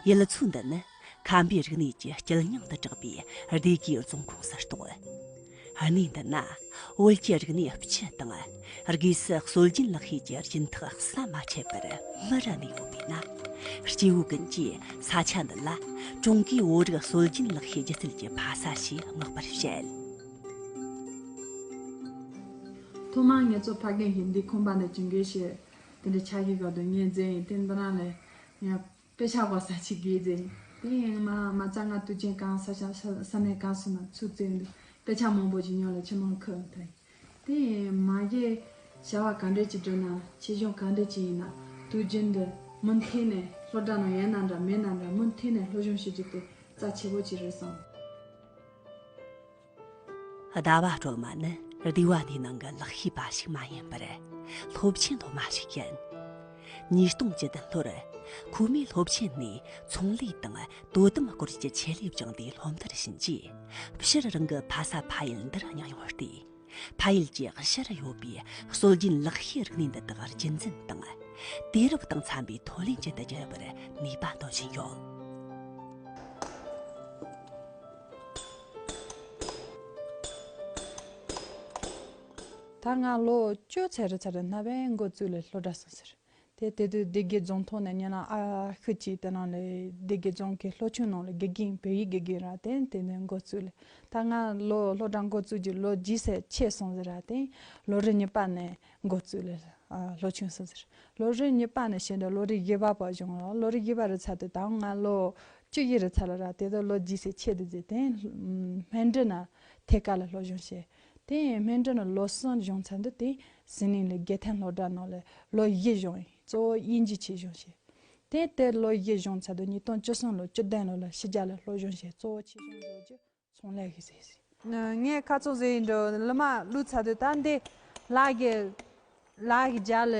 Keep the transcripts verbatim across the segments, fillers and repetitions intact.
ཡུལ་ཚོ་འདི་ནི་ཁམས་པའི་རིག་གནས་ཀྱི་དཀྱིལ་སྙིང་དུ་གྲགས་པའི་སྡེ་དགེའི་རྫོང་ཁོངས་སུ་གཏོགས། གནས་འདི་ན་བོད་ཀྱི་རིག་གནས་སྤྱི་དང་། སྒོས་སུ་སྲོལ་རྒྱུན་ལག་ཤེས་ཀྱི་སྦྱིན་ཐག་ཟམ་མ་ཆད་པར་སྨིན་ར་གནས་ཡོད་པས་ན། སྐྱེ་བོ་ཀུན་གྱིས་ས་ཆ་འདི་ལ་ཀྲུང་གོའི་བོད་རིགས་སྲོལ་རྒྱུན་ལག་ཤེས་སྒྱུ་རྩལ་གྱི་ཕ་ས་ཞེས་བསྔགས་པར་བཤད། ཐོག་མར་ངེད་ཚོ་ཕ་རྒན་ཞིག་འདི་ཁང་པ་འདི་བྱིན་གེ་ཞེས་དེ་འདྲའི་ཆ་ཤས་སྐབས་དུ་ངས་མཛད་ཡིན། དེ་འདི་རང་ལས་ཡང་དཔེ་ཆ་བ་ས་ཆ་གིས་མཛད་ཡིན། དེ་ཡང་མ་མ་རྩ་ང་དུས་ཆེན་གང་ས་ཆ་ས་ས་གནས་གང་སོང་ན་ཚུར་བཙལ་འདུག་དཔེ་ཆ་མང་པོ་ཞིག་ཉོ་ལ་ཕྱི་མང་ཁུར་ཐལ། དེ་ཡང་མ་གཞི་བྱ་བ་གང་འདྲ་ཅིག་སྒྲུབ་ན་ཆེ་ཆུང་གང་འདྲ་ཅིག་ཡིན་ན་དུས་རྒྱུན་དུ་མུ་མཐུད་ནས་སློབ་གྲྭ་ནང་ཡོད་ན་འདྲ་མེད་ན་འདྲ་མུ་མཐུད་ནས་སློབ་སྦྱོང་བྱེད་རྒྱུ་དེ་རྩ་ཆེ་པོ་ཅིག་རེད་བསམ། ཟླ་བ་སྒྲོལ་མ་ནི་སྡེ་བ་འདིའི་ནང་གི་ལག་ཤེས་པ་ཞིག་མ་ཡིན་པར། སློབ་ཆེན་སློབ་མ་ཞིག་ཡིན། ཉིས་སྟོང་བཅུ་བདུན་ལོར། ཁོ་མོས་སློབ་ཆེན་ནས་ཚོང་ལས་དང་དོ་དམ་སྐོར་གྱི་ཆེད་ལས་སྦྱངས་ཏེ་སློབ་མཐར་ཕྱིན་རྗེས། སྤྱིར་རང་གི་ཕ་ས་ཕ་ཡུལ་འདིར་མྱངས་ཡོང་སྟེ། ཕ་ཡུལ་གྱི་གཞིར་ཡོད་པའི་སྲོལ་རྒྱུན་ལག་ཤེས་རིག་གནས་འདི་དག་རྒྱུན་འཛིན་དང་། དུས་རབས་དང་འཚམ་པའི་ཐོན་ལས་ཅན་དུ་བསྒྱུར་བར་ནུས་པ་འདོན་བཞིན་ཡོད། ད་ང་ལོ་བཅུ་ཚར་རེ་ཚར་རེ་ན་བའི་འགོ་བཙུགས་ལས་སློབ་གྲྭ་སོང་ཟེར། དེ་དེ་དུས་སྡེ་དགེ་རྫོང་ཐོག་ནས་ཉེ་ལམ་ཨ་ཁུ་གཅིག་དེ་ནང་ལས་སྡེ་དགེ་རྫོང་གི་སློབ་ཆུང་ནང་ལ་དགེ་རྒན་བོད་ཡིག་དགེ་རྒན་ར་དེ་དེ་ནས་འགོ་བཙུགས་ལས་ད་ང་ལོ་སློབ་གྲྭ་འགོ་བཙུགས་ཀྱི་ལོ་རྗེས་སེ་ཆེ་སོང་ཟེར་ར་དེ་ལོ་རེ་གཉིས་པ་ནས་འགོ་བཙུགས་ལས་སློབ་ཆུང་སོང་ཟེར། ལོ་རེ་གཉིས་པ་ནས་བྱས་འདྲ་ལོ་རེ་བཞི་པ་བར་བྱུང་ལ་ལོ་རེ་བཞི་པ་རེ་ཚར་དུས་ད་ང་ལོ་བཅུ་བཞི་རེ་ཚར་ལ་ར་དེ་དུས་ལོ་རྗེས་སེ་ཆེ་དུ་ཟེར་དེ་སྨན་འབྲི་ན་ཐད་ཀ་ལ་སློབ་སྦྱོང་བྱས། དེ་ཡང་སྨན་འབྲི་ནས་ལོ་གསུམ་སྦྱོང་ཚར་དུས་དེ་ཟི་ལིང་ལ་དགེ་ཐོན་སློབ་གྲྭ་ནང་ལ་ལོ་བཞི་སྦྱོང་ཡིན། གཙོ་བོ་དབྱིན་ཇི་ཆེད་སྦྱོང་བྱས། དེ་དེ་ལོ་བཞི་སྦྱོང་ཚར་དུས་ཉིས་སྟོང་བཅུ་གསུམ་ལོ་བཅུ་བདུན་ལོ་ལ་ཕྱི་རྒྱལ་ལ་སློབ་སྦྱོང་བྱས། གཙོ་བོ་ཆེད་སྦྱོང་བཟོ་རྒྱུ་ཚོང་ལས་ཀྱི་ཟེར་ཟེར། ངས་ཁ་ཚོན་བཟོས་ཡིན་འགྲོ་ལི་མ་བླུགས་ཚར་དུས་ད་འདི་ལག་གི་ལག་གི་རྒྱ་ལ་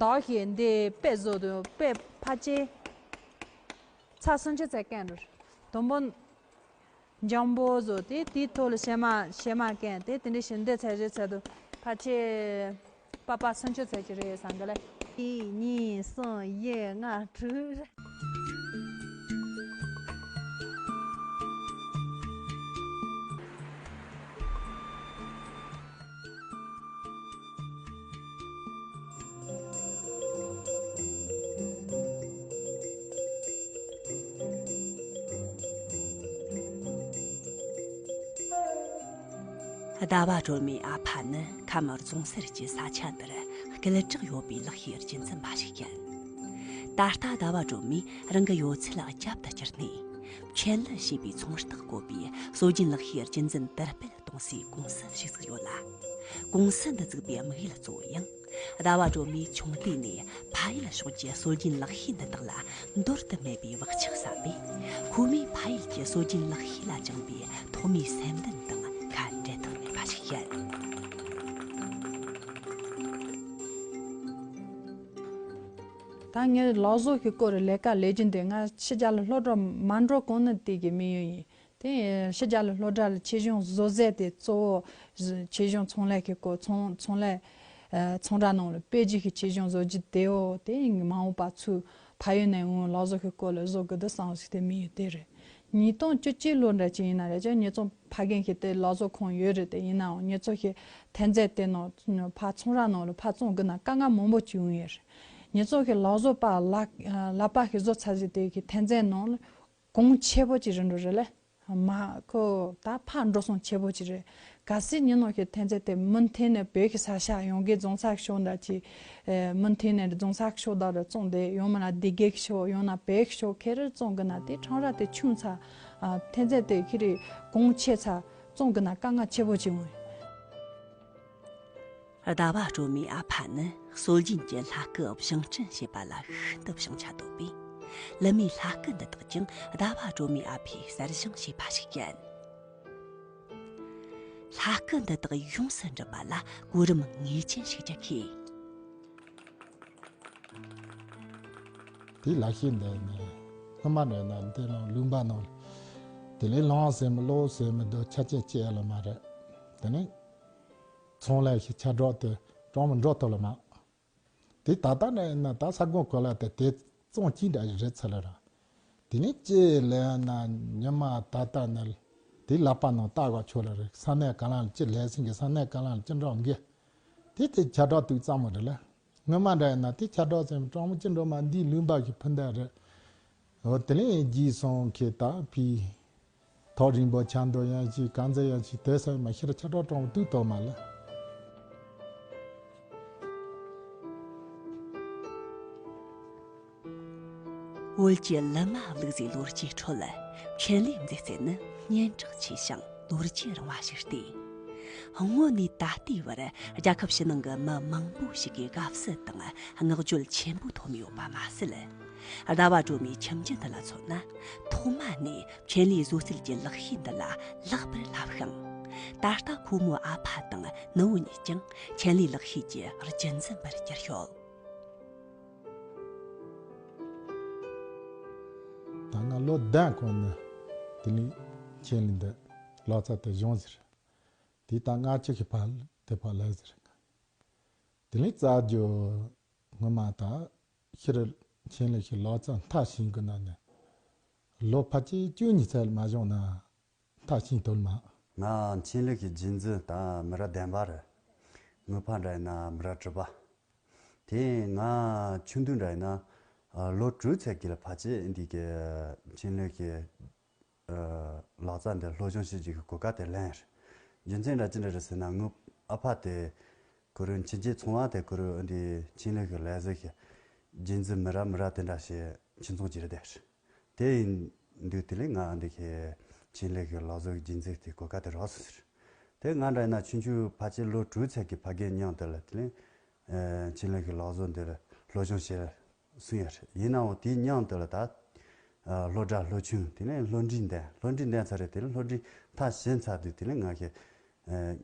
འདོགས་ཤིག་འདི་དཔེ་བཟོ་དུས་དཔེ་ཕལ་ཆེར་ཚར་སུམ་ཅུ་ཙམ་བཀན་འགྲོ། དུམ་བུ་འཇམ་པོ་བཟོ་དེ་དེའི་ཐོག་ལ་ཞལ་མ་ཞལ་མ་བཀན་དེ་དེ་འདྲ་ཞིག་འདི་ཚར་རྗེས་ཚར་དུ་ཕལ་ཆེར་པ་པ་སུམ་ཅུ་ཙམ་ཅིག་རེད་བསམ་གི་ལ། གཅིག་གཉིས་གསུམ་བཞི་ལྔ་དྲུག་ཟླ་བ་སྒྲོལ་མའི་ཨ་ཕ་ནི་ཁམས་རྫོང་སར་གྱི་ས་ཆ་འདིར་སྐད་གྲགས་ཡོད་པའི་ལག་ཤེས་རྒྱུན་འཛིན་པ་ཞིག་ཡིན། ད་ལྟ་ཟླ་བ་སྒྲོལ་མས་རང་གི་ཡོད་ཚད་ལ་རྒྱབ་ཏུ་བསྐྱུར་ནས། ཆེད་ལས་བྱས་པའི་ཚོང་རྟགས་བཀོད་པའི་སྲོལ་རྒྱུན་ལག་ཤེས་རྒྱུན་འཛིན་དར་སྤེལ་གཏོང་སའི་ཀུང་སི་ཞིག་བཙུགས་ཡོད་ལ། ཀུང་སི་འདི་བཙུགས་པའི་དམིགས་ཡུལ་གཙོ་བོ་ཡང་ཟླ་བ་སྒྲོལ་མས་ཆུང་དུས་ནས་ཕ་ཡུལ་ཕྱོགས་ཀྱི་སྲོལ་རྒྱུན་ལག་ཤེས་འདི་དག་ལ་འདོར་དུ་མེད་པའི་བག་ཆགས་བསམ་པས། ཁོ་མོས་ཕ་ཡུལ་གྱི་སྲོལ་རྒྱུན་ལག་ཤེས་ལ་བཅངས་པའི་ཐོག་མའི་སེམས་འདུན་དང་ཁ་འབྲལ་ཐབས་མེད་པ་ཞིག་བཤད། ད་ངས་ལག་བཟོ་གི་སྐོར་ལས་ཀ་ལས་རྒྱུ་འདི་ང་ཕྱི་རྒྱལ་ལ་སློབ་གྲྭ་མ་འགྲོ་གོང་ནས་དེ་གི་དམིགས་ཡུལ་ཡིན། དེ་ཕྱི་རྒྱལ་ལ་སློབ་གྲྭ་ལ་ཆེད་སྦྱོང་བཟོ་རྩལ་དེ་གཙོ་བོ་ཆེད་སྦྱོང་ཚོང་ལས་ཀྱི་སྐོར་ཚོང་ཚོང་ལས་ཚོང་ར་ནང་ལ་སྤེལ་རྒྱུ་གི་ཆེད་སྦྱོང་བཟོ་རྒྱུ་དེའོ། དེ་མ་འོངས་པ་ཚུར་ཕ་ཡུལ་ནས་འོང་ལག་བཟོ་གི་སྐོར་ལ་བཟོ་དགོས་འདུག་བསམ་ཞིག་དེ་དམིགས་ཡུལ་དེ་རེད། ཉིས་སྟོང་བཅུ་གཅིག་ལོ་འདྲ་ཅིག་ཡིན་ན་རེད་ཅེ་ངེད་ཚོ་ཕ་རྒན་ཞིག་དེ་ལག་བཟོ་ཁང་ཡོད་རེད། དེ་ཡིན་ནའང་ངེད་ཚོ་ཞིག་ཐོན་རྫས་དེ་ནང་ཕ་ཚོང་ར་ནང་ལ་ཕ་བཙོང་དགོས་ན་དཀའ་ངལ་མང་པོ་བྱུང་ཡོད་རེད། ངེད་ཚོ་ཞིག་ལག་བཟོ་པ་ལག་ལག་པ་ཞིག་བཟོ་ཚར་ཟིག་དེ་ཞིག་ཐོན་རྫས་ནང་ལ་གོང་ཆེ་པོ་ཅིག་རེད་འགྲོ་རེད་ལེ། མ་ཁོ་ད་ཕར་འགྲོ་སོང་ཆེ་པོ་ཅིག་རེད། གལ་སྲིད་ཉིན་ནོ་ཞིག་ཐོན་རྫས་དེ་མུ་མཐུད་ནས་བོད་ཀྱི་ས་ཆ་ཡོང་གི་རྫོང་ས་ཤོག་འདྲ་ཅིག་མུ་མཐུད་ནས་རྫོང་ས་ཤོག་དག་རུ་བཙོང་དེ་ཡོང་མ་ན་སྡེ་དགེ་ཤོག་ཡོང་ན་བོད་ཤོག་ཁེ་རེ་བཙོང་གི་ན་དེ་ཁྲང་ར་དེ་ཆུང་ཚ་ཐོན་རྫས་དེ་ཁེ་རེ་གོང་ཆེ་ཚ་བཙོང་གི་ན་དཀའ་ངལ་ཆེ་པོ་ཅིག་འོང་། ཟླ་བ་སྒྲོལ་མའི་ཨ་ཕ་ནི་སྲོལ་རྒྱུན་གྱི་ལྷ་སྐུ་བཞེངས་སྐྲུན་བྱེད་པ་ལ་ཤིན་ཏུ་བྱང་ཆ་དོད་པས། ལི་མའི་ལྷ་སྐུ་འདི་དག་ཀྱང་ཟླ་བ་སྒྲོལ་མའི་ཨ་ཕས་གསར་བཞེངས་བྱས་པ་ཞིག་ཡིན། ལྷ་སྐུ་འདི་དག་ཡོངས་སུ་འགྲུབ་པ་ལ་གོ་རིམ་ངེས་ཅན་ཞིག་ཀྱང་ཁེལ། དེའི་ལག་ཤེས་འདི་ནི་སྔོན་མ་ནས་ན་འདི་ལ་ལུང་པ་ནང་དེ་ལས་ལྷང་ཟེར་མི་གློ་ཟེར་མི་འདི་ཆ་ཆེ་ཆེ་ལ་མ་རེད། དེ་ནི་ཚོང་ལས་ཤིག་ཆ་སྒྲོག་དེ་གྲོང་མི་འགྲོ་ཐུབ་ལ་མ། དེ་ད་ལྟ་ནས་ན་ད་ས་གོང་གོ་ལ་དེ་དེ་ བཙོང་གཅིག་འདྲ་རེད་ཚར་ལ་ར། དེ་ནས་ཅི་ལས་ན་ཉི་མ་ད་ལྟ་ནི་དེ་ལག་པ་ནང་ལྟ་ག་ཆོག་ལ་རེད། ས་གནས་ག་ལ་ཅི་ལས་སེང་གི་ས་གནས་ག་ལ་ཅི་འདྲ་འགི་དེ་དེ་ཆ་གྲགས་དུས་གཙང་མ་རེད་ལ། སྔོན་མ་འདྲ་ཡིན་ན་དེ་ཆ་གྲགས་ཙམ་གྲོང་མི་ཅི་འགྲོ་མ་འདི་ལུང་པ་གི་ཕུ་འདྲ་རེད། འོ་དེ་ལས་རྗེས་སོང་ཁེ་ད་ཕི། ཐོག་རིང་པོ་ཆ་འགྲོ་ཡང་ཅིག་གང་ཚེ་ཡང་ཅིག་དེ་སེམས་མ་ཤེས་ཆ་གྲགས་གྲོང་དུས་ཐོག་མ་ལ། བོད་ཀྱི་ལི་མ་བླུགས་རྫས་ལོ་རྒྱུས་ཁྲོད་ཆེན་ལས་མཛེས་རྩལ་ནི་སྙན་གྲགས་ཆེ་ཞིང་ལོ་རྒྱུས་རིང་བ་ཞིག་སྟེ། སྔོན་ནས་ད་ལྟའི་བར་རྒྱལ་ཁབ་ཕྱི་ནང་གི་མི་མང་པོ་ཞིག་གིས་དགའ་བསུ་དང་བསྔགས་བརྗོད་ཆེན་པོ་ཐོབ་ཡོད་པ་མ་ཟད། ཟླ་བ་སྒྲོལ་མའི་ཁྱིམ་རྒྱུད་འདི་ལ་མཚོན་ན། ཐོག་མ་ནས་ཆེན་ལས་བཟོ་རྩལ་གྱི་ལག་ཤེས་འདི་ལ་ལེགས་པར་བསླབས་ཤིང་། ད་ལྟ་ཁོ་མོའི་ཨ་ཕ་དང་ནུ་བོ་གཉིས་ཀྱང་ཆེན་ལས་ལག་ཤེས་ཀྱི་རྒྱུན་འཛིན་པར་གྱུར་ཡོད། ད་ང་ལོ་བདུན་གོང་ནས་དེ་ནས་ཆེན་ལས་འདི་ལག་རྩལ་དེ་སྦྱངས་ཟེར། དེ་ད་ལྔ་བཅུ་གི་བར་དེ་བར་ལས་ཟེར། དེ་ནས་རྩ་རྒྱུ་སྔོན་མ་ད་ཤི་རི་ཆེན་ལས་ཀྱི་ལག་རྩལ་མཐར་ཕྱིན་གི་ནང་ནས་ལོ་ཕལ་ཆེར་བཅུ་གཉིས་ཚད་མ་སྦྱངས་ན་མཐར་ཕྱིན་ཐུབ་མ། ང་ཆེན་ལས་ཀྱི་རྒྱུན་འཛིན་དང་མི་རབས་བདུན་པ་རེད། ངའི་ཕ་འདྲ་ཡིན་ན་མི་རབས་དྲུག་པ། དེ་ང་ཆུང་དུས་འདྲ་ཡིན་ན་ཨ་ལོ་དྲུག་ཚད་ཀྱི་ལ་ཕལ་ཆེར་འདི་གི་ཆེན་ལས་ཀྱི་ཨ་ལག་རྩལ་འདི་སློབ་སྦྱོང་བྱེད་རྒྱུ་གི་གོ་སྐབས་དེ་ལེན་རེད། རྒྱུ་མཚན་འདྲ་ཅི་འདྲ་རེད་ཟེར་ན་ངའི་ཨ་ཕ་དེ་ཁོ་རང་ཕྱི་རྒྱལ་ཚོང་བ་དེ་ཁོ་རང་འདི་ཆེན་ལས་ཀྱི་ལས་ཟེར་གྱི་རྒྱུན་འཛིན་མི་རབས་མི་རབས་དེ་འདྲ་ཞིག་ཁྱིམ་ཚང་གཅིག་རེད་དེ། དེ་ཡིན་དུས་དེ་ལས་ང་འདི་གི་ཆེན་ལས་ཀྱི་ལག་བཟོ་གི་རྒྱུན་འཛིན་དེ་གོ་སྐབས་དེ་རག་སོང་ཟེར། དེ་ང་འདྲ་ཡིན་ན་ཆུང་ཆུང་ཕལ་ཆེར་ལོ་དྲུག་ཚད་ཀྱི་ཕ་རྒན་མཉམ་དུ་ལ་དེ་ལས་ཨ་ཆེན་ལས་ཀྱི་ལག་བཟོ་འདི་ལ་སློབ་སྦྱོང་བྱེད་སོང་ཡ་རེད། ཡིན་ནའང་དེའི་མཉམ་དུ་ལ་ད་ཨ་སློབ་གྲྭ་སློབ་ཆུང་དེ་ནས་སློབ་འབྲིང་འདོན་སློབ་འབྲིང་འདོན་ཚར་རེད། དེ་ལས་སློབ་འབྲིང་མཐར་ཕྱིན་ཚར་དུས་དེ་ལས་ང་གི་ཨ་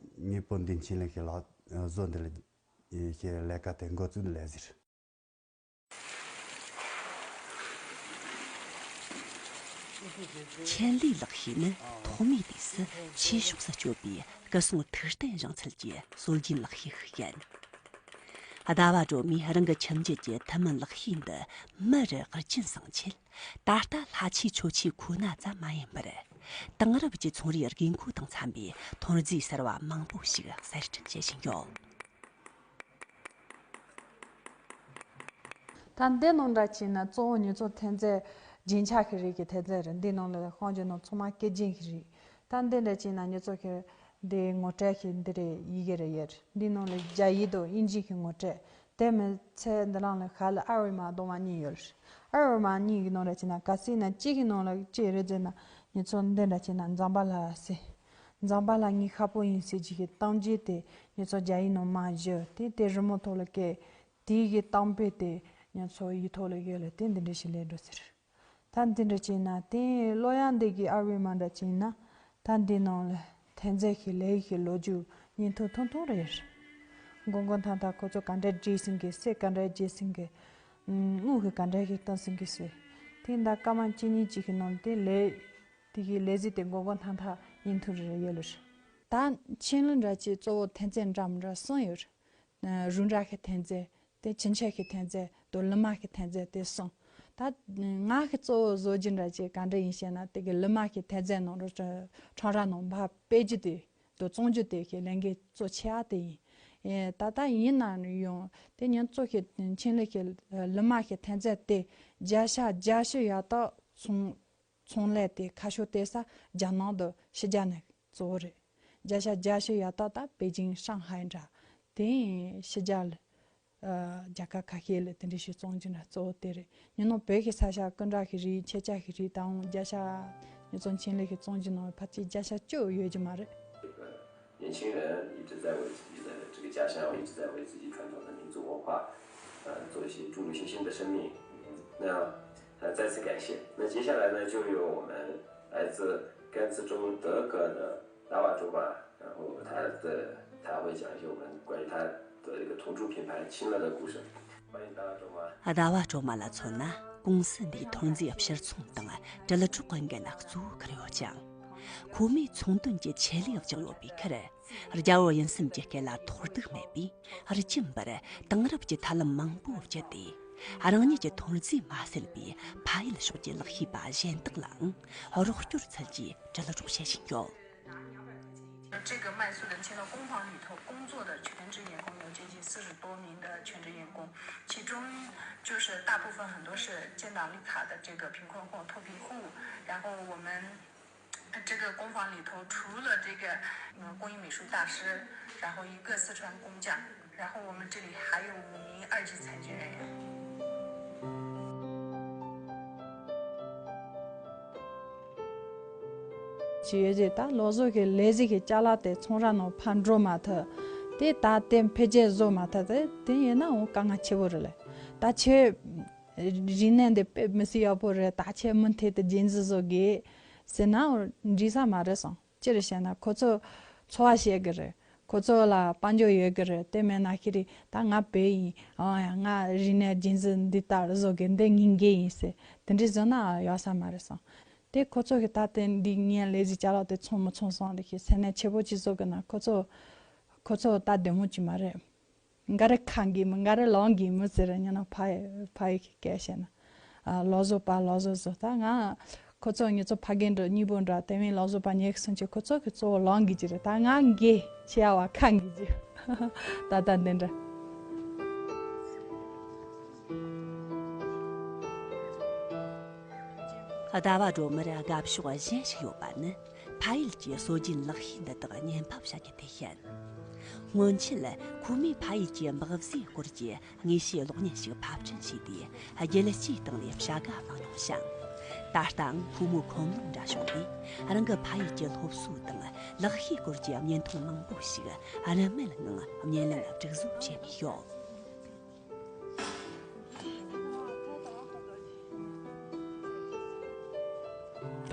ངའི་སྤུན་ཟླ་ཆེན་ལས་ཀྱི་ལག་བཟོ་འདི་ལ་ཨེ་ཀྱི་ལས་ཀ་དེ་འགོ་བཙུགས་ལས་ཟེར། ཆེན་ལས་ལག་ཤེས་ནི་ཐོག་མའི་དུས་སུ་ཆོས་ཕྱོགས་སུ་སྤྱོད་པའི་སྐུ་སྲུང་ཐུགས་རྟེན་བཞེངས་ཚུལ་གྱི་སྲོལ་རྒྱུན་ལག་ཤེས་ཤིག་ཡིན། ཟླ་བ་སྒྲོལ་མས་རང་གི་ཁྱིམ་རྒྱུད་ཀྱི་ཐུན་མིན་ལག་ཤེས་འདི་མི་རུ་རྒྱུན་བསྲིང་ཆེད། ད་ལྟ་ལྷ་ཆས་མཆོད་ཆས་ཁོ་ན་ཙམ་མ་ཡིན་པར། དེང་རབས་ཀྱི་ཚོང་རའི་དགོས་མཁོ་དང་འཚམ་པའི་ཐོན་རྫས་གསར་བ་མང་པོ་ཞིག་གསར་སྐྲུན་བྱེད་བཞིན་ཡོད། ད་འདི་ནང་འདྲ་བྱས་ན་གཙོ་བོ་ཉོ་ཚོང་ཐོན་རྫས་རྒྱན་ཆ་གི་རིགས་ཀྱི་ཐོན་རྫས་རེད། འདི་ནང་ལ་ཤང་ཇོ་ནང་ཚང་མ་སྐེ་རྒྱན་གྱི་རིགས། ད་འདི་འདྲ་བྱས་ན་ཉོ་ཚོང་གི་འདི་ངོ་སྤྲོད་ཀྱི་འདི་རེད། ཡི་གེ་རེད་ཡོད། འདི་ནང་ལ་རྒྱ་ཡིག་དང་དབྱིན་ཇི་གི་ངོ་སྤྲོད། དེ་མི་ཚད་འདི་རང་ལ་ཤ་ལ་ཨ་རུ་མ་གདོང་མ་གཉིས་ཡོད། ཨ་རུ་མ་གཉིས་ཀྱི་ནང་འདྲ་བྱས་ན་ག་སྲིད་ན་གཅིག་གི་ནང་ལ་གཅིག་རེད་ཟེར་ན་ཉོ་ཚོང་འདི་འདྲ་བྱས་ན་འཛམ་བུ་གླིང་ཟེར། འཛམ་བུ་གླིང་ངའི་ཁ་པོ་ཡིན་ཟེར་གྱི་གི་གཏམ་རྒྱུད་དེ་ཉོ་ཚོང་རྒྱ་ཡིག་ནང་མ་བཞི་དེ་དེ་རི་མོ་ཐོག་ལ་བཀལ། དེའི་གི་གཏམ་དཔེ་དེ་ཉོ་ཚོང་ཡིག་ཐོག་ལ་ཡོད་ལ་དེ་འདི་འདྲ་ཞིག་ལས་འགྲོ་ཟེར། ད་འདི་འདྲ་བྱས་ན་དེ་ལོ་ཡང་འདི་གི་ཨར་བའི་མ་འདྲ་བྱས་ན་ད་འདི་ནང་ལ་ཐོན་རྫས་ཀྱི་ལས་ཀྱི་ལོ་རྒྱུས་བརྙན་ཐུང་ཐུང་ཐུང་རེད། མགོ་མགོ་ཐང་ཐང་ཁོ་ཚོ་ག་འདྲ་བྲིས་ཟིན་གི་གསེར་ག་འདྲ་རྒྱས་ཟིན་གི་དངུལ་གི་ག་འདྲ་ཞིག་བཏང་ཟིན་གི་ཟེར། དེ་འདྲ་སྐར་མ་གཅིག་གཉིས་གཅིག་གི་ནང་དེ་ལས། དེ་གི་ལས་གཞི་དེ་མགོ་མགོ་ཐང་ཐང་བརྙན་ཐུང་རེ་རེ་ཡོད་ལ། ད་ཆེན་ལས་འདྲ་ཅིག་གཙོ་བོ་ཐོན་རྫས་འདྲ་མི་འདྲ་གསུམ་ཡོད། རུ་འདྲ་གི་ཐོན་རྫས་དེ་ཁྱིམ་ཆས་ཀྱི་ཐོན་རྫས་དང་ལི་མ་གི་ཐོན་རྫས་དེ་གསུམ། ད་ང་གི་གཙོ་བོ་བཟོ་རྒྱུ་འདྲ་ཅིག་ག་འདྲ་ཡིན་ཞེ་ན་དེ་གི་ལི་མ་གི་ཐོན་རྫས་ནང་རུ་ཁྲང་ར་ནང་འབབ་སྤེལ་རྒྱུ་དེ་དང་བཙོང་རྒྱུ་དེ་གི་ལས་འགན་གཙོ་ཆེ་བ་དེ་ཡིན། ད་ལྟ་ཡིན་ན་ཡང་དེ་ཉིན་གཙོ་གི་ཆེན་ལས་ཀྱི་ལི་མ་གི་ཐོན་རྫས་དེ་བརྒྱ་ཆ་བརྒྱད་ཅུ་ཡ་ཏག་ཚོང་ཚོང་ལས་དེ་ཁ་ཕྱོགས་དེ་ས་རྒྱ་ནག་དང་ཕྱི་རྒྱལ་ནས་གཙོ་བོ་རེད། བརྒྱ་ཆ་བརྒྱད་ཅུ་ཡ་ཏག་ད་པེ་ཅིང་ཧྲང་ཧའེ་འདྲ། དེ་ཕྱི་རྒྱལ་ཨ་རྒྱལ་ཁབ་ཁ་ཤས་ལ་དེ་འདྲ་ཞིག་བཙོང་རྒྱུ་འདྲ་གཙོ་བོ་དེ་རེད། ཉིན་ནོ་བོད་ཀྱི་ས་ཆ་ཀུན་འདྲ་གི་རིགས་ཁྱེད་ཅག་གི་རིགས་དང་བརྒྱ་ཆ་ཉིས་སྟོང་ཆེན་ལས་ཀྱི་བཙོང་རྒྱུ་ནང་ཕལ་ཆེར་བརྒྱ་ཆ་བཅུ་ཡོད་རྒྱུ་མ་རེད། 年轻人一直在为自己的这个家乡，一直在为自己传统的民族文化，呃，做一些注入信心的生命。那，呃，再次感谢。那接下来呢，就由我们来自甘孜州德格的达瓦卓玛，然后他的，他会讲一些我们关于他的这个土著品牌亲乐的故事。欢迎达瓦卓玛。 ཟླ་བ་སྒྲོལ་མ་ལ་མཚོན་ན་ཀུང་སི་འདིའི་ཐོན་རྫས་ཕྱིར་ཚོང་དང་དྲིལ་སྒྲོག་གི་འགན་གཙོ་བོ་འཁུར་ཡོད་ཅིང་། ཁོ་མོས་ཚོང་དོན་གྱི་ཆེད་ལས་སྦྱངས་ཡོད་པའི་ཁར། རྒྱལ་བོ་དབྱིན་གསུམ་གྱི་སྐེ་ལ་ཐོགས་རྡུགས་མེད་པས་རྒྱུན་པར་དེང་རབས་ཀྱི་ཐབས་ལམ་མང་པོ་བརྒྱུད་དེ་ རང་ཉིད་ཀྱི་ཐོན་རྫས་མ་ཟད་པའི་ཕ་ཡུལ་ཕྱོགས་ཀྱི་ལག་ཤེས་པ་གཞན་དག་ལའང་རོགས་སྐྱོར་འཚོལ་རྒྱུའི་དྲིལ་སྒྲོག་བྱེད་བཞིན་ཡོད། 这个麦穗的青铜工房里头工作的全职员工有接近四十多名的全职员工，其中就是大部分很多是建档绿卡的这个贫困户、脱贫户，然后我们这个工房里头除了这个嗯工艺美术大师，然后一个四川工匠，然后我们这里还有五名二级残疾人员。 ཅི་ཡོད་ཅེ་ད་ལོ་ཟོ་གི་ལས་གཞི་གི་ཅ་ལག་དེ་ཚོང་ར་ནང་ཕར་འགྲོ་མ་ཐུབ། དེ་ད་དེ་འཕེལ་རྒྱས་བཟོ་མ་ཐུབ། དེ་དེ་ཡིན་ན་འོ་དཀའ་ངལ་ཆེ་བོ་རེད་ལེ། ད་ཁྱེད་རིག་གནས་འདི་དཔེ་མི་སྲིད་ཡག་པོ་རེད། ད་ཁྱེད་མུ་མཐུད་དུ་རྒྱུན་འཛིན་བཟོ་དགོས་ཟེར་ན་འགྲིག་ས་མ་རེད་སོང་། ཅི་རེད་ཟེར་ན་ཁོ་ཚོ་འཚོ་བ་བྱེད་གི་རེད། ཁོ་ཚོ་ལ་དཔལ་འབྱོར་ཡོད་གི་རེད། དེ་མེད་ན་ཁི་རེད་ད་ང་བོད་ཡིན། ཨང་ཡ་ང་རིག་གནས་རྒྱུན་འཛིན་འདི་ལྟར་བཟོ་དགོས། འདི་ངའི་འགན་ཡིན་ཟེར་དེ་འདྲ་བཟོ་ན་ཡག་ས་མ་རེད་སོང་། དེ་ཁོ་ཚོ་གི་ད་དེ་འདི་ངའི་ལས་གཞི་ཅ་ལག་དེ་ཚོང་མི་ཚོང་སོང་དེ་ཁི་སེམས་ནད་ཆེ་པོ་ཅིག་བཟོ་གི་ན་ཁོ་ཚོ་ཁོ་ཚོ་ད་བདེ་མོ་ཅིག་མ་རེད། འགའ་རེ་ཁ་འགིག་མི་འགའ་རེ་ལག་འགིག་མི་ཟེར་ཉན་ན་ཕ་ཕ་ཡི་གི་སྐད་བཤད་ན། ཨ་ལོ་བཟོ་པ་ལོ་བཟོ་བཟོ་ད་ང་ཁོ་ཚོ་ངེད་ཚོ་ཕ་རྒན་འདྲ་གཉིས་པོ་འདྲ་དེ་མིན་ལོ་བཟོ་པ་ཉེ་གི་སོང་ཅིག་ཁོ་ཚོ་གི་གཙོ་བོ་ལག་འགིག་གི་རེད། ད་ང་འགིག་ཆེ་ཡ་བ་ཁ་འགིག་གི་ད་ད་འདི་འདྲ། ཟླ་བ་སྒྲོལ་མར་དགའ་ཕྱོགས་གཞན་ཞིག་ཡོད་པ་ནི་ཕ་ཡུལ་གྱི་སྲོལ་རྒྱུན་ལག་ཤེས་འདི་དག་བརྙན་ཕབ་བྱ་རྒྱུ་དེ་ཡིན། སྔོན་ཆད་ཁོ་མོས་ཕ་ཡུལ་གྱི་འབག་བཟོའི་སྐོར་གྱི་དངོས་བཤད་གློག་བརྙན་ཞིག་ཕབ་སྐྲུན་བྱས་ཏེ་རྒྱལ་སྤྱིའི་སྟེང་ནས་བྱ་དགའ་བླངས་མྱོང་ཞིང་། ད་ལྟའང་ཁོ་མོའི་ཁོམ་ལོང་འདྲ་བྱུང་སྟེ་རང་གི་ཕ་ཡུལ་གྱི་སློབ་གསོ་དང་ལག་ཤེས་སྐོར་གྱི་བརྙན་ཐུང་མང་པོ་ཞིག་རིན་མེད་ངང་བརྙན་ལེན་སྒྲིག་བཟོ་བྱེད་མུས་ཡོད།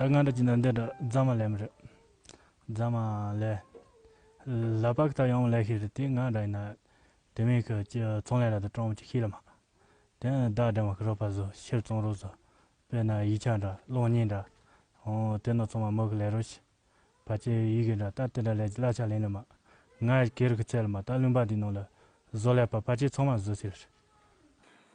ད་ང་འདྲ་ཅིག་ན་འདི་འདྲ་རྫ་མ་ལས་མི་རེད། རྫ་མ་ལས། ལ་པགས་ད་ཡང་ལས་ཤེས་རེད། དེ་ང་འདྲ་ཡིན་ན་དེ་མིན་གི་ཅི་ཚོང་ལས་ལ་ད་གྲོང་ཅི་ཤེས་ལ་མ། དེ་ན་བདག་འདྲ་མ་གི་རོགས་པ་བཟོ་ཕྱིར་བཙོང་རོགས་བཟོ། དཔེར་ན་ཡིག་ཆ་འདྲ་གློག་བརྙན་འདྲ། འོ་དེ་ནོ་ཚང་མ་མོ་གི་ལས་རོགས་ཤིག་ཕལ་ཆེར་ཡི་གེ་འདྲ་ད་དེ་འདྲ་ལས་ཀྱི་གླ་ཆ་ལེན་ལ་མ། ང་སྒེར་གྱི་ཚད་ལ་མ་ད་ལུང་པ་འདི་ནང་ལ་བཟོ་ལས་པ་ཕལ་ཆེར་ཚང་མ་བཟོ་ཟེར།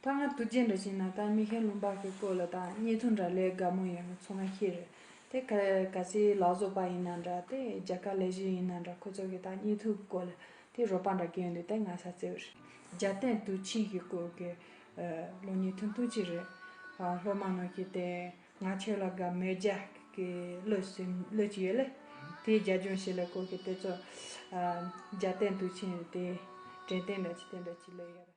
ད་ང་དུས་རྒྱུན་འདྲ་བྱས་ན་ད་མི་ཁའི་ལུང་པ་གི་སྐོར་ལ་ད་བརྙན་ཐུང་འདྲ་ལས་དགའ་མོ་ཡོད་ནི་ཚང་མ་ཤེས་རེད། དེ་ག་ག་ཚོད་ལག་བཟོ་པ་ཡིན་ན་འདྲ་དེ་རྒྱ་གར་ལས་གཞི་ཡིན་ན་འདྲ་ཁོ་ཚོ་གི་ད་བརྙན་ཐུང་སྐོར་ལ་དེ་རོགས་པ་འདྲ་གི་ཡོད་འདུག་དེ་ང་ས་བརྩེ་བ་རེད། རྒྱལ་བསྟན་དུས་ཆེན་གྱི་སྐོར་གྱི་གློག་བརྙན་ཐུང་ཐུང་ཅིག་རེད། སློབ་མ་ནང་གི་དེ། ང་ཁྱོད་ལ་དགའ་མོས་རྒྱ་གི་གླུ་ཟིན་གླུ་ཅིག་ཡོད་ལེ། དེའི་རྒྱ་ལྗོངས་ཤིག་ལ་བཀོད་ཀྱི་དེ་ཚོ་རྒྱལ་བསྟན་དུས་ཆེན་དེ་དྲན་རྟེན་འདྲ་ཅིག་དེ་འདྲ་ཅིག་ལོས་ཡོད།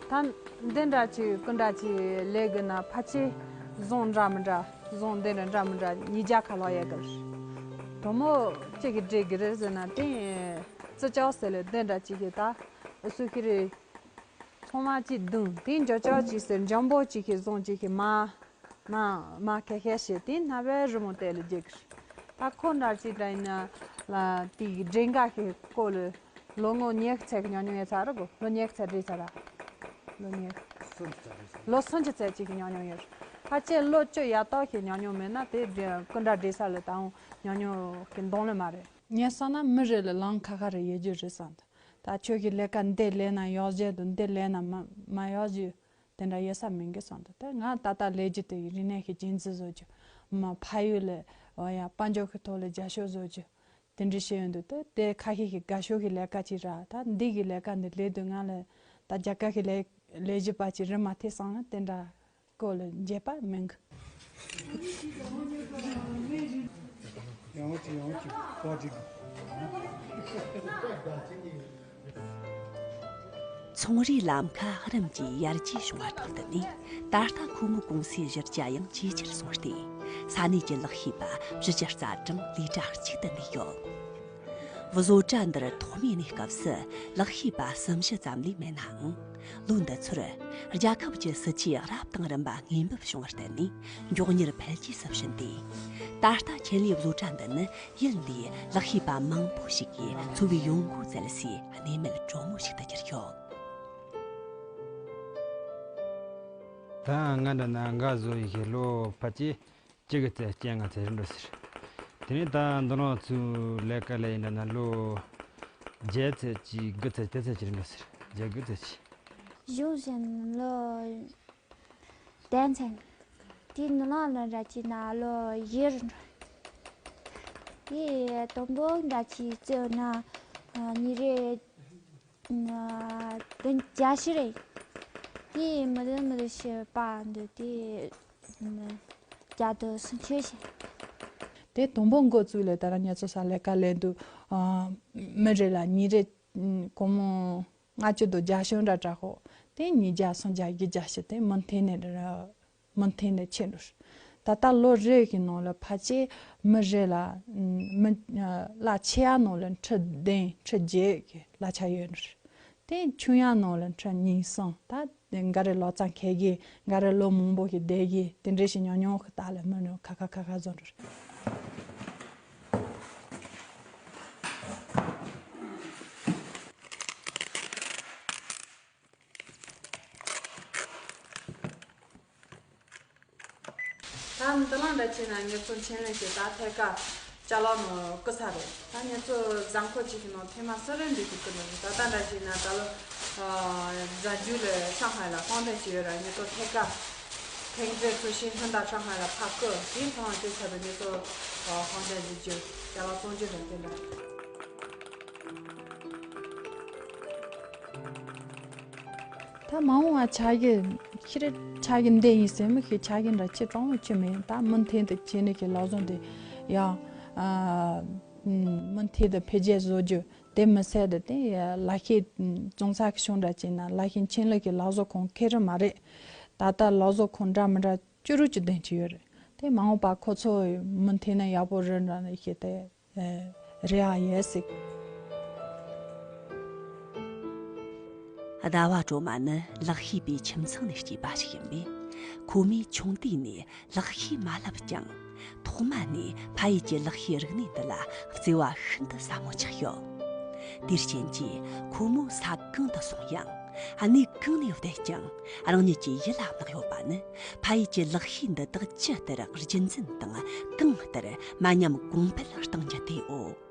ད་འདི་འདྲ་ཅིག་ཀུན་འདྲ་ཅིག་ལས་གི་ན་ཕལ་ཆེར་ཟོང་འདྲ་མི་འདྲ་ཟོང་འདི་འདྲ་འདྲ་མི་འདྲ་ཉིས་བརྒྱ་ཁ་ལོག་ཡོད་གི། དོ་མོ་གཅིག་གི་འདྲེ་གི་རེད་ཟེར་ན་དེ་ཙི་ཅག་ཟེར་ལེ་འདི་འདྲ་ཅིག་གི་ད་ཨུ་སུ་ཁི་རེད། ཚང་མ་གཅིག་བདུན་དེ་འཇོ་ཅག་ཅིག་ཟེར་འཇམ་པོ་ཅིག་གི་ཟོང་ཅིག་གི་མ། མ་མ་ཁེ་ཁེ་བྱས་དེ་ན་བའི་རི་མོ་དེ་ལ་རྒྱུག་གི། ད་ཁོ་འདྲ་ཅིག་འདྲ་ཡིན་ན་ལ་དེའི་འདྲེ་འགའ་ཁེ་ཀོ་ལ་ལོ་ངོ་ཉི་ཤུ་ཚད་ཀྱི་ཉོ་ཉོ་ཡོད་ཚ་ར་གོ་ལོ་ཉི་ཤུ་ཚད་འདྲེ་ཚ་ར། ལོ་ཉི་ལོ་སུམ་ཅུ་ཚད་ཅིག་གི་ཉོ་ཉོ་ཡོད། ཕལ་ཆེར་ལོ་བཅུ་ཡར་ལྟོགས་ཤིག་ཉོ་ཉོ་མེད་ན་དེ་ཀུན་འདྲ་འདྲེ་ས་ལ་ད་འོང་ཉོ་ཉོ་གི་འདོང་ལེ་མ་རེད། ངས་བསམ་ན་མི་རེ་ལ་ལང་ཁ་ཁ་རེ་ཡོད་རྒྱུ་རེད་བསམ་འདུག་ད་ཁྱོད་ཀྱི་ལས་ཀ་འདི་ལས་ན་ཡག་བྱས་འདུག་འདི་ལས་ན་མ་མ་ཡག་རྒྱུ། དེ་འདྲ་ཡོད་ས་མིན་གི་བསམ་འདུག་ད་ང་ད་ལྟ་ལས་རྒྱུ་དེ་ཡི་རིག་གནས་ཀྱི་རྒྱུན་འཛིན་བཟོ་རྒྱུ། མ་ཕ་ཡུལ་ལ་འོ་ཡ་དཔལ་འབྱོར་གྱི་ཐོག་ལ་རྒྱབ་སྐྱོར་བཟོ་རྒྱུ། དེ་འདྲ་བཤད་ཡོང་དུས་ད་དེ་ཁ་ཤས་ཀྱི་དགའ་ཤོས་ཀྱི་ལས་ཀ་ཅིག་ར་ད་འདི་གི་ལས་ཀ་འདི་ལས་དུས་ང་ལ་ད་རྒྱ་གར་གྱི་ལས་ལས་བྱེད་པ་ཅིག་རི་མ་ཐེ་སང་ན་དེ་འདྲ་སྐོར་ལ་འབྱེད་པ་མིན་གི། ཡང་ཅི་ཡང་ཅི་པ་ཅིག་ཚོང་རའི་ལམ་ཁ་རིམ་གྱིས་ཡར་རྒྱས་བྱུང་བ་དང་བསྟུན་ནས་ད་ལྟ་ཁོ་མོའི་ཀུང་སིའི་གཞི་རྒྱ་ཡང་ཇེ་ཆེར་སོང་སྟེ་ས་གནས་ཀྱི་ལག་ཤེས་པ་བཞི་བརྒྱ་རྩ་གྲངས་ལས་གྲྭ་གཅིག་ཏུ་གནས་ཡོད། བཟོ་གྲྭ་འདིར་ཐོག་མའི་གནས་སྐབས་སུ་ལག་ཤེས་པ་གསུམ་བཞི་ཙམ་ལས་མེད་ནའང་། ལོ་འདི་ཚོར་རྒྱལ་ཁབ་ཀྱི་སྲིད་ཇུས་རབ་དང་རིམ་པ་དངོས་འབེབས་བྱུང་བར་བརྟེན་ནས་མགྱོགས་མྱུར་འཕེལ་རྒྱས་སུ་ཕྱིན་ཏེ། ད་ལྟ་ཆེད་ལས་བཟོ་གྲྭ་འདི་ནི་ཡུལ་འདིའི་ལག་ཤེས་པ་མང་པོ་ཞིག་གིས་འཚོ་བའི་ཡོང་སྒོ་བཙལ་སའི་གནས་མལ་དྲོན་མོ་ཞིག་ཏུ་གྱུར་ཡོད། ད་ང་འདྲ་ན་འགའ་བཟོ་ཡི་ལོ་ཕལ་ཆེར་གཅིག་གི་ཚེ་སྐྱེ་ང་ཚེ་རིམ་འགྲོ་ཟེར། དེ་ནས་ད་འདི་རང་ཚོའི་ལས་ཀ་ལས་ཡིན་འདྲ་ན་ལོ་བརྒྱད་ཚེ་གཅིག་དགུ་ཚེ་དེ་ཚེ་གཅིག་རིམ་འགྲོ་ཟེར། བརྒྱད་དགུ་ཚེ་གཅིག་གཞུང་བཞིན་ལོ་དན་ཚན། དེའི་ནང་ལ་འདྲ་བྱས་ན་ལོ་བཞི་རུ་འགྲོ། དེ་དང་པོ་འདྲ་བྱས་བརྩིས་ན་ཉིན་རེ་དུང་བརྒྱ་ཞིག་རེད། དེ་མི་དུ་མི་དུ་ཞིག་པ་འདུག་དེ་བརྒྱ་དང་སུམ་ཅུ་ཞིག་དེ་དང་པོ་འགོ་བཙུགས་ལས་ད་ར་ཉེ་ཚོ་ས་ལས་ཀ་ལས་འདུག་མི་རེ་ལ་ཉིན་རེ་སྒོར་མོ་ལྔ་བཅུ་དང་བརྒྱད་ཅུ་འདྲ་སྤྲད་ཤོག་དེ་ཉིས་བརྒྱ་སུམ་བརྒྱ་བཞི་བརྒྱ་ཞིག་དེ་མུ་མཐུད་ནས་ར། མུ་མཐུད་ནས་ཕྱིན་འགྲོ། ད་ལྟ་ལོ་རེ་གི་ནང་ལ་ཕལ་ཆེར་མི་རེ་ལ་མི་གླ་ཆེ་ཡ་ནང་ལ་ཁྲི་བདུན་ཁྲི་བརྒྱད་ཀྱི་གླ་ཆ་ཡོད་འགྲོ། དེ་ཆུང་ཡ་ནང་ལ་ཁྲི་གཉིས་གསུམ། ད་འགའ་རེ་ལོ་ཙཱ་མཁས་གི། འགའ་རེ་ལོ་མང་པོ་གི་བསྡད་གི། དེ་འདྲ་ཞིག་ཉུང་ཉུང་གི་ད་ལ་མི་ནུ་ཁ་ཁ་ཁ་ཁ་བཟོ་འགྲོ། ད་འདི་ལང་འདྲ་བྱས་ན་ངེད་ཚོ་ཆེན་ལེ་ཞིག་ད་ཐད་ཀ་ཅ་ལག་ནང་བསྐུར་ས་རེད། ད་ངེད་ཚོ་གཟའ་འཁོར་གཅིག་གི་ནང་ཐེངས་མ་གསུམ་རེ་འདི་ཞིག་བསྐུར་ནི་རེད། ད་ལྟ་འདྲ་བྱས་ན་ད་ལོ་གཟའ་མཇུག་ལ་ཧྲང་ཧའེ་ལ་ཧོང་ཏན་ཞིག་ཡོད་ར། ངེད་ཚོ་ཐད་ཀ་ཐེངས་རེ་ཚོ་ཤིང་ཧྲན་ད་ཧྲང་ཧའེ་ལ་ཕར་བསྐུར། དེའི་ཐོག་ལ་དེ་ཚར་དུ་ངེད་ཚོ་ཧོང་ཏན་འཛུལ་རྒྱུ་ཅ་ལག་བཙོང་རྒྱུ་རེད། དེ་འདྲ། ད་མ་འོངས་པ་ཆ་གི་ཤི་རེ་ཆ་གི་འདི་ཡིན་ཟེར་མི་ཤེས། ཆ་གི་འདྲ་ཅི་གྲོང་མི་ཅི་མེད། ད་མུ་མཐུད་དུ་བྱས་ནས་ཀྱི་ལག་བཟོ་འདི་ཡང་མུ་མཐུད་དུ་འཕེལ་རྒྱས་བཟོ་རྒྱུ་དེ་མི་ཟད་དུ་དེ་ལག་ཤེས་བཙོང་ས་གི་ཤོང་འདྲ་བྱས་ན་ལག་ཤེས་ཆེན་ལུགས་ཀྱི་ལག་བཟོ་ཁང་ཁེ་རུ་མ་རེད། ད་ལྟ་ལག་བཟོ་ཁང་འདྲ་མི་འདྲ་བཅུ་དྲུག་ཅུ་བདུན་ཅུ་ཡོད་རེད། དེ་མ་འོངས་པ་ཁོ་ཚོ་མུ་མཐུད་ནས་ཡག་པོ་རེད་འདྲ་ནས་ཤེས་ཏེ། རེ་བ་ཡོད་སྲིད། ཟླ་བ་སྒྲོལ་མ་ནི་ལག་ཤེས་པའི་ཁྱིམ་ཚང་ནས་སྐྱེས་པ་ཞིག་ཡིན་པས། ཁོ་མོས་ཆུང་དུས་ནས་ལག་ཤེས་མ་བསླབས་ཀྱང་། ཐོག་མ་ནས་ཕ་ཡུལ་གྱི་ལག་ཤེས་རིག་གནས་འདི་ལ་བརྩེ་བ་ཤིན་ཏུ་ཟབ་མོ་ཆགས་ཡོད། དེར་བརྟེན་གྱིས་ཁོ་མོ་ས་གང་དུ་སོང་ཡང་། གནས་གང་ནས་བསྡད་ཀྱང་རང་ཉིད་ཀྱི་ཡིད་ལ་བརྣག་ཡོད་པ་ནི། ཕ་ཡུལ་གྱི་ལག་ཤེས་འདི་དག་ཇི་ལྟར་རྒྱུན་འཛིན་དང་གང་ལྟར་མ་ཉམས་གོང་འཕེལ་གཏང་རྒྱུ་དེའོ།